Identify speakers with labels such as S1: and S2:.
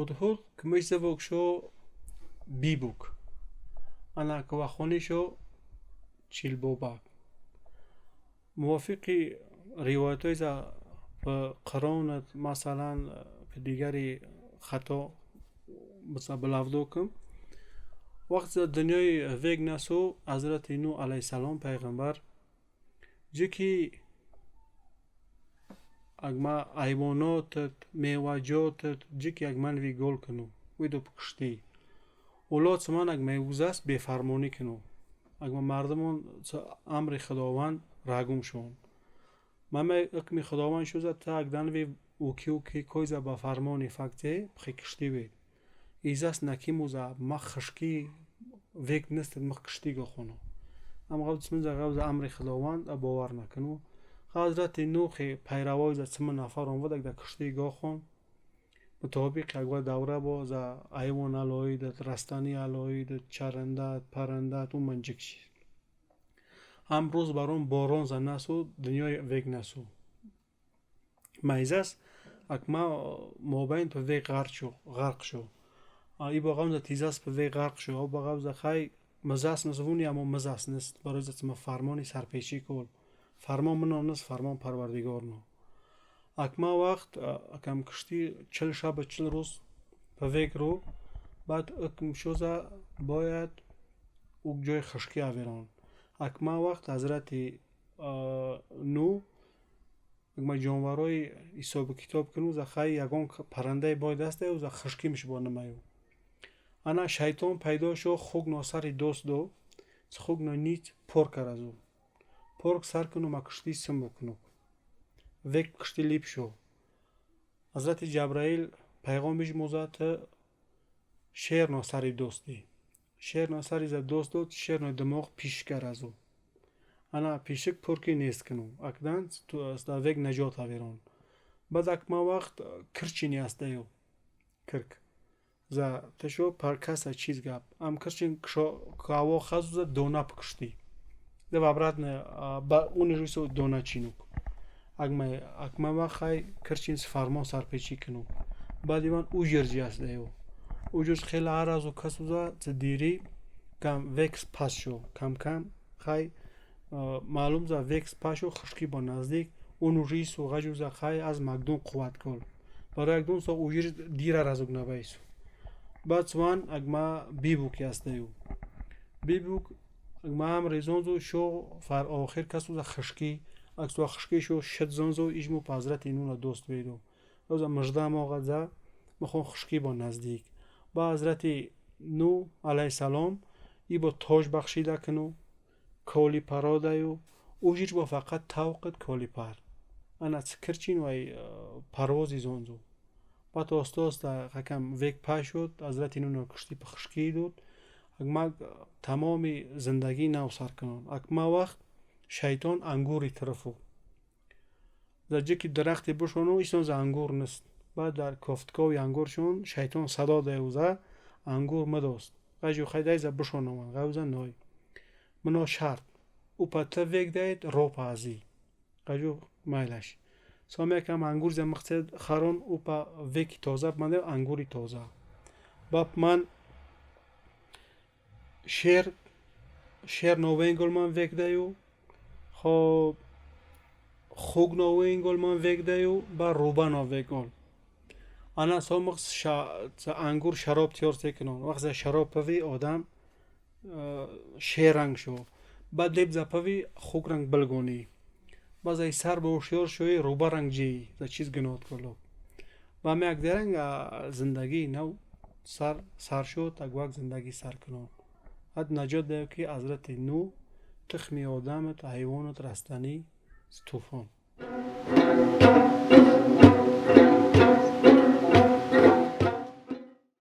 S1: Ҳудҳуд кмишзавокшо бибук. Ана квахонишо чилбобак. Мувофиқи ривоятҳои за Қуронат, масалан, дигари хато билавдокум. Вақте за дунёи век насу, ҳазрати Нӯҳ алайҳиссалом пайғамбар ҷики агма ҳайвонотат, меваҷотат ҷики агманви гол куну виду киштӣ. Улот ман аг меӯзаст бефармонӣ куну. Агма мардумон амри Худованд рагум шон. Мама ҳукми Худованд шуза та агданви уки уки койза ба фармони факте пхи киштӣ вед. Изаст накимуза ма хишкӣ век нестед мах киштӣ гохону. Ам ғавз ғавз амри Худованд бовар накуну. Ҳазрати Нӯҳи пайравои за цима нафар омад дар киштии гохон, мутобиқи агва давра бо за ҳайвон алоҳидат, растанӣ алоҳидат, чарандат, парандат, уман ҷик чиз. Ҳам рӯз бар он борон за насу, дунёи век насу. Майзас акма мобайн то век ғарқ шо. И бо ғавза тизас па век ғарқ шо. О бо ғавза хай мизас нузвуни, аммо мизас нест. Барои за цима фармони сарпечӣ кол. Фармон мино нест, фармон Парвардигор но. Акма вақт акам киштӣ 40 шаба 40 рӯз па век рӯ, баъд ҳукм шуза бояд ӯ ҷои хушкӣ аверон. Акма вақт ҳазрати Нӯҳ акма ҷонварои ҳисобу китоб куну, за хай ягон парандае бояд астаю за хушкӣ мишбо намаю. Ана шайтон пайдо шо, хук носари дост до, хук но ниц пор каразу. Порк сар куну, ма киштӣ сим букуну. Век киштӣ лип шо. Ҳазрати Ҷабраил пайғом бижмоза, ту шер носари достӣ. Шер носари за дост дод, шер но димоғ пишк каразу. Ана пишик пурки нест куну. Акдан век наҷот аверон. Баъд акма вақт кирчини астаю. Кирк. За ташо паркаса чиз гап. Ам кирчин каво хазу за дона пкиштӣ. Да обратно ба унижисо дона чинук. Акма акма вақт хай кирчин фармон сарпечӣ куну. Баъд иван ужирҷи астаю. Ужирҷ хеле аразу касуза дири кам векс пас шо. Кам кам хай маълум за векс пас шо, хушкӣ бо наздик унужису ғажуза хай аз магдун қувват кол. Барои агдун со ужир дира разук набайсу. Баъд суван агма бибуки астаю. Бибук агма амри зонзу шо фар охир касуза хушкӣ, аксуа хушкӣ шо шид зонзу ижму па ҳазрати Нӯҳ дост веду. Роза мужда моғад за михон хушкӣ бо наздик. Ба ҳазрати Нӯҳ алайҳиссалом и бо тоҷ бахшида куну, коли пародаю, ужир бо фақат тавқит коли пар. Ана кирчин вай парвози зонзу. Баъд оста оста ҳакам век пай шуд, ҳазрати Нӯҳ киштӣ па хушкӣ дод. Акма тамоми зиндагӣ нав сар кунон. Акма вақт шайтон ангури тарафу. За ҷики дарахте бушону исон за ангур нест. Баъд дар кофткови ангуршон шайтон садо даюза ангур мадост. Ғажу хайдай за бушонаман, ғавза ной. Мано шарт. Ӯ патта век даед ропа азӣ. Ғажу майлаш. Сом якам ангур за мақсад харон ӯ па веки тоза манда ангури тоза. Баб ман шер новенгол ман век даю. Хоб хуг новенгол ман век даю ба руба новегол. Ана сомақ ангур шароб тиёр секунон. Вақт за шароб пави одам шер ранг шо. Баъд леб за пави хуг ранг билгонӣ. Баъд за сар ба ҳушёр шои руба ранг ҷии за чиз гуноҳ коло. Ба ҳама як деранг зиндагии нав сар шуд, аквак зиндагӣ сар кунон. Ҳад наҷот даю ки ҳазрати Нӯҳ тухми одамат, ҳайвонат, растанӣ, тӯфон.